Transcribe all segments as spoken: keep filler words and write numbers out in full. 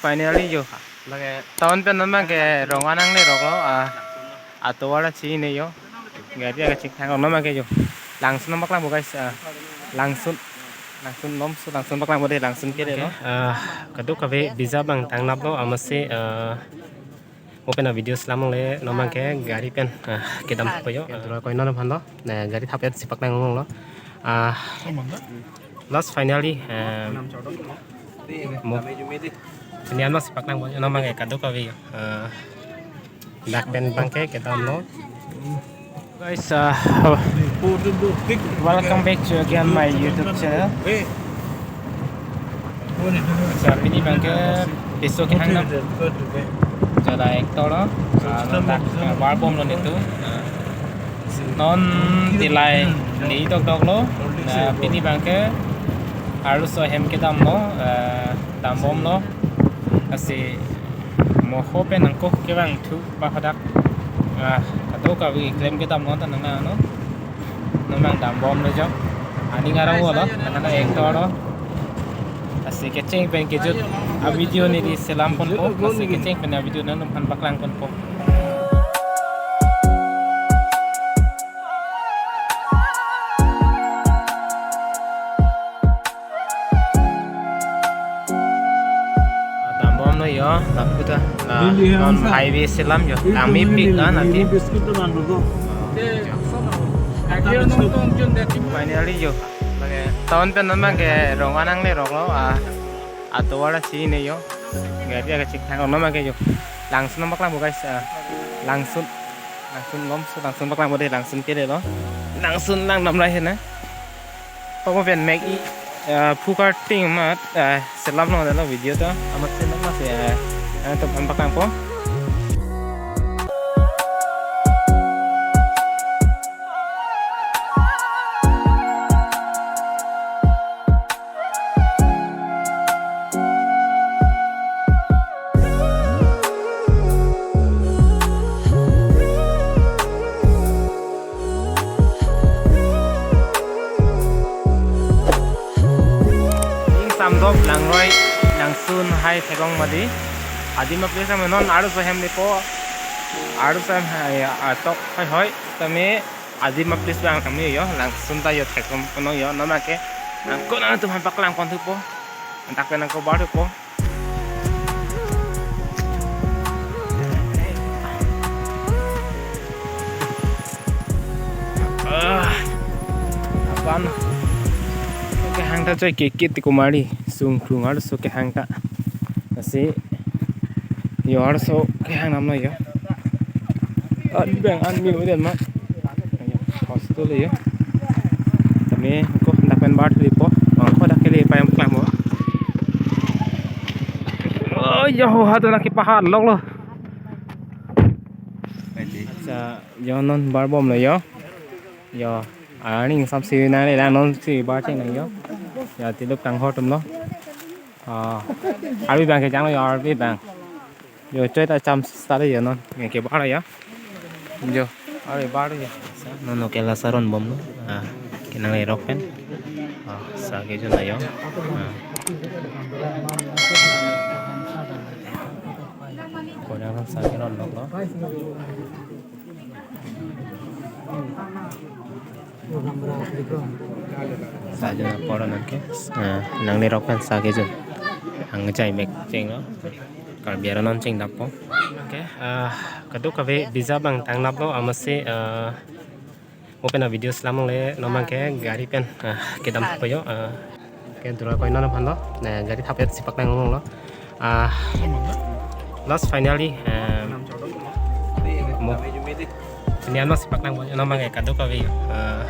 Finally jo. Lake town pen non abang ke rong anang le rok lo, ah, atovar chinine jo. Gari ake chingthang non abang ke jo. Langsun non paklang bo guys, ah, Langsun. Langsun nomso Langsun paklang bo de, Langsun kele lo. Ah, kadokave visa abang tangnap lo amatsi, ah, mo pen a video selam longle non abang ke gari pen, ah, kedam po jo. Kedura koi non aphan lo. Na gari thap-et si paklang longlo. Ah, last finally, ah, mo. Ini ano si paklang bo non abang ke kadokave jo. Ah, dak pen abang ke kedam lo. Guys, uh, welcome back to again my YouTube channel. So, pini abang ke piso kehang dam. Jala actor lo. Ah, non dak, ah, bar bomlo netum. Ah, non Dillai ni dokdok lo. Na pini abang ke arloso ahem kedam lo. Ah, dambom lo. Lasi mo ho pen nangkok kevang thu ba hadak. Ah, kadokave klem kedam lo ta nang ano. Non abang dambom lo jo. Aning arong lo, nang ano actor lo. Lasi kecheng pen kejut a video neli selam ponpo. Lasi kecheng pen a video nangtumphan paklang ponpo. Dambom lo jo, lapu ta. La, Lili non hamsa. Highway selam jo. Lili Langmepik lili an lili ati. Biscuit to nang dulu. Finally jo. Town pen non abang ke rong anang le rok lo, ah, atovar chinine jo. Gari ake chingthang non abang ke jo. Langsun non paklang bo guys, ah, Langsun. Langsun nomso Langsun paklang bo de, Langsun kele lo. Langsun lang nam rai he na. Pamo pen mek i, ah, phukar ting amat, ah, selam longle lo video ta. Amat selam lo si, ah, ah, to pam paklang po. Ning samdop langroi Langsun hai theklong mati. Adim a place ame non arloso ahem lepo. Arloso ahem hai atok hoi hoi. Tame adim a place abang kami jo. Langsun ta jo theklong kono jo. Non abang ke nangko nangtumphan paklang pon thupo. Dak pen nangko bar thupo. Ah, aphan kehang ta choi kekit ti kumari sungkrung arloso kehang ta. Lasi jo arloso kehang nam lo jo. Adi abang an mi udan ma. Hostel jo. Tame ko dak pen bar thupo. Ko dak kele payam klang bo. Oh, jo ho ha to naki pahar lok lo. Acha, jo non bar bom lo jo. Jo, aning samsi nang le lang non si bar cheng nang jo. Jo, tilup kanghor atum lo. Ah, arvi abang ke jang lo jo, arvi abang. Jo, choi ta cham start jo non. Nge ke bar jo. Jo, arvi bar jo. Sa, non no ke la saron bom lo. Ah, ke nang le rok pen. Ah, sa ke jo na jo. Ah. Ko jang sa ke non lok lo. Sa jo na poro nang ke. Ah, nang le rok pen sa ke jo. Ang jai mek cheng lo. Karbi aron non cheng dap po. Okay, ah, kadokave visa abang tangnap lo amatsi, ah, mo pen a video selam longle non abang ke gari pen, ah, kedam po jo, ah, kedura koi non aphan lo. Na gari thap-et si paklang longlo. Ah, last finally, ah, mo. Ini ano si paklang bo non abang ke kadokave, ah,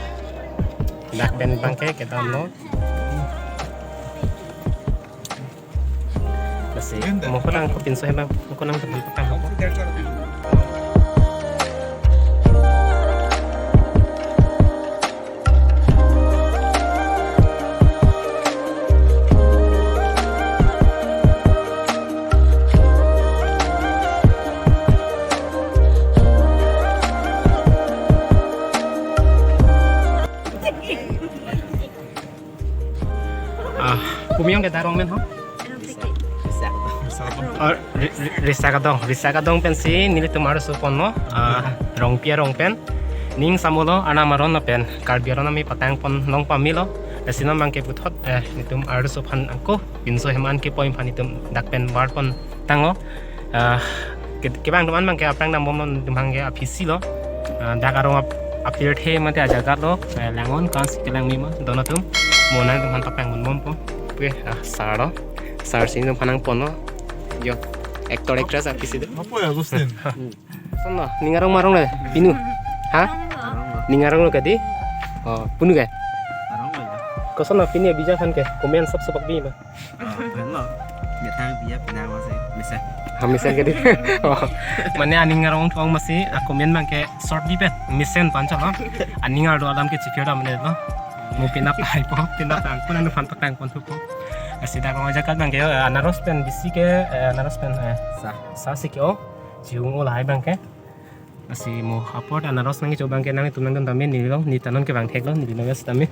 dak pen abang ke kedam lo. Lasi mo ko nangkopinso he abang, mo ko nangtumphan paklang bo. Ah, pumiyong ke darong men ho? Bisa. Oh, Ri-, Ri-, Risakhadong, Risakhadong pensi nelitum arloso ponlo, ah, Rongpi arong pen. Ning samolo, Arnam aron lapen Karbi aron ami patang pon long pamelo. Lasi non abangke puthot, eh, nelitum arloso aphan ako, pinso hem-an kepon aphan nelitum dak pen bar pon tanglo. Ah, ke-, kevang atum an abangke aphrang dambomlo, nelitum abangke aphisi lo. Ah, dak arong ap-, apirthe mate ajaga lo, eh, langnon kansi kelang mima, don atum. Mo nangtum aphan paklangponbompo. Oke, ah, sir lo. Sir si nelitum aphan nangponlo. Jo, actor actress aphisi do. Apa ya, Agustin? Koson lo, ning arong ma arong le, pinu. Ha? Ning arong lo kadi? Oh, punu ke? Arong lo ya. Koson lo pini abija aphan ke, comment sop sop bi ma. Oh, keren lo. Methang biya pinang masi, mesen. Ha, mesen kadi. Oh. Mane aning arong thong masi, a comment abangke short bi pen, mesen pen chalo. Aning arlo alam ke chikir dam le lo. Mo pinap ai po, pinap ang, kuna nu phan paklangpon thupo. Lasi dak arong ajaga abangke, eh, anaros pen bisi ke, eh, anaros pen, eh, sa, sa si ke-o, chiung-o lahai abangke. Lasi mo apor anaros nangkecho abangke nangtum nangdun tame neli lo, neli ta non kevang theklo, neli lo gas tame.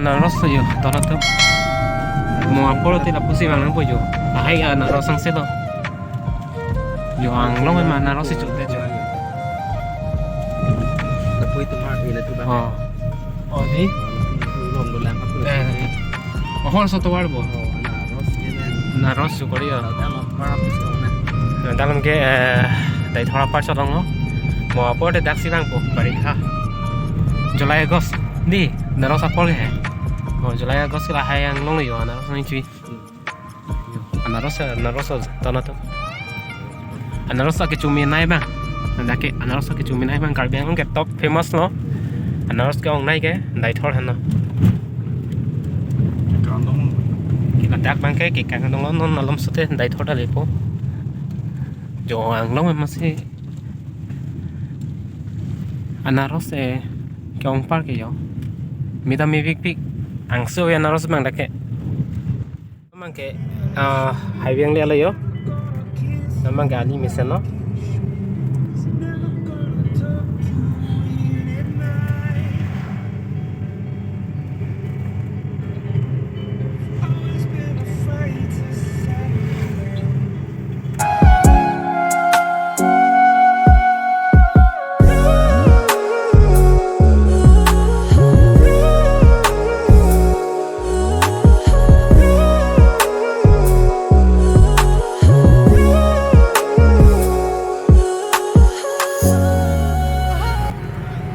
Anaros yo, tono tu. Mo apor te lapusi vang nangpo yo. Lahai anaros angse lo. Jo anglong ma anaros si chute jo. Lapu itu mar ila tu ba. Oh. Oh, di? Long dolang apa? Eh. Oh, hor so tovar bo. Oh, anaros ya, men. Anaros jo kori ya. Dalam apa apa so na. Dalam ke, eh, Deithor apar cholonglo. Mo apor te daksi vangpo, barikha. July, August. Di, anaros apor ke hai. Oh, July, August ke lahai anglong yo, anaros nangchui. Anaros, anaros, tono tu. Anaros ke chuminai abang. Dak ke anaros ke chuminai abang, Karbi Anglong ke top famous lo. Anaros ke-ongnei ke Deithor henlo. Kangdong. Ke ladak abangke ke kangdong lo, non malom sute Deithor ta lepo. Jo anglong masi anaros, eh, ke-ong apor ke yo. Midam mepikpik. Angse anaros abang dak ke. Abangke, ah, highway angle lo yo. Abangke ali mesen lo.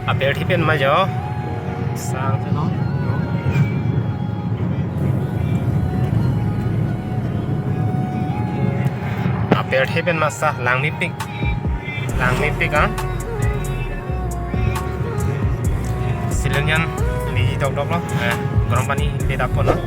Apirthe pen ma jo. Sang te no. Apirthe pen ma sa, lang mepik. Lang mepik ah. Silenyan ni dok dok lo. Eh, garam pani le dap lo.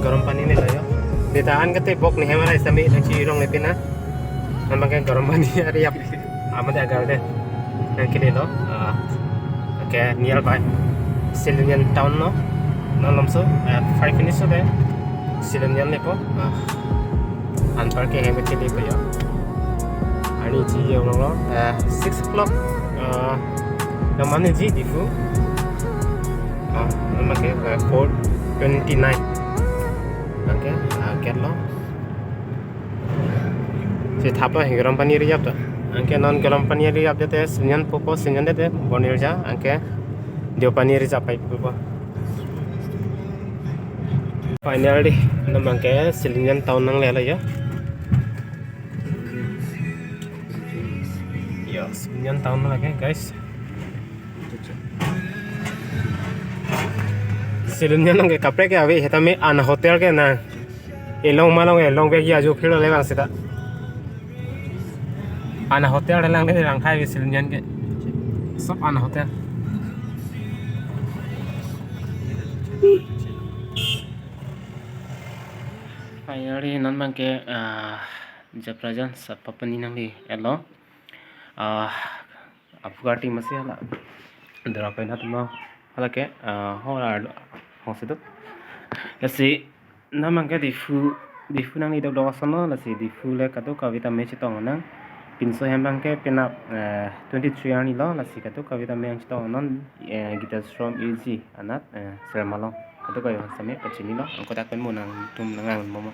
Garam pani nelo yo. Deta an kate bok nehem arai sami nangchirong le pina. An abangke garam pani ari ap. Amade agar de. Nangkele lo. Ah, okay, nearby Silonian town lo. Non lomso, ah, five minutes de. Silonian lepo. Ah, anparke hem kele po yo. Ani chi yo lo. Ah, six o'clock. Ah, namane ji Diphu. Ah, namake, ah, four twenty-nine. Anke, ah, gate lo. Si thapa hi garam pani ri ap ta. Anke non garam pani ri ap jate Silonian popo Silonian de bonirja. Anke Deopani ri jap pai popo. Finally, non abangke Silonian town nanglelo ya. Ya, Silonian town lake, guys. Silonian nangke kaprek ke ave, hetame an hotel ke na. Elong malong elong bek ya jo phir le bang seta. An hotel le lang le lang khai ave Silonian ke. Sob an hotel. Finally, non abangke, ah, Japrajan sapa pani nangli elo. Ah, apu karting masi hala. Dera pen hat mo. Hala ke, ah, ho la ho sedok. Lasi, non abangke Diphu, Diphu nangli dokdok ason lo, lasi Diphu le kadokave tame chetong nang. Pinso hem abangke penap, eh, twenty-three arni lo, lasi kadokave tame nangchetong non, eh, Gita Ashram A G anat, eh, Sermalong. Kadokave tame pachini lo, angko dak pen mo nangtum nangang mo mo.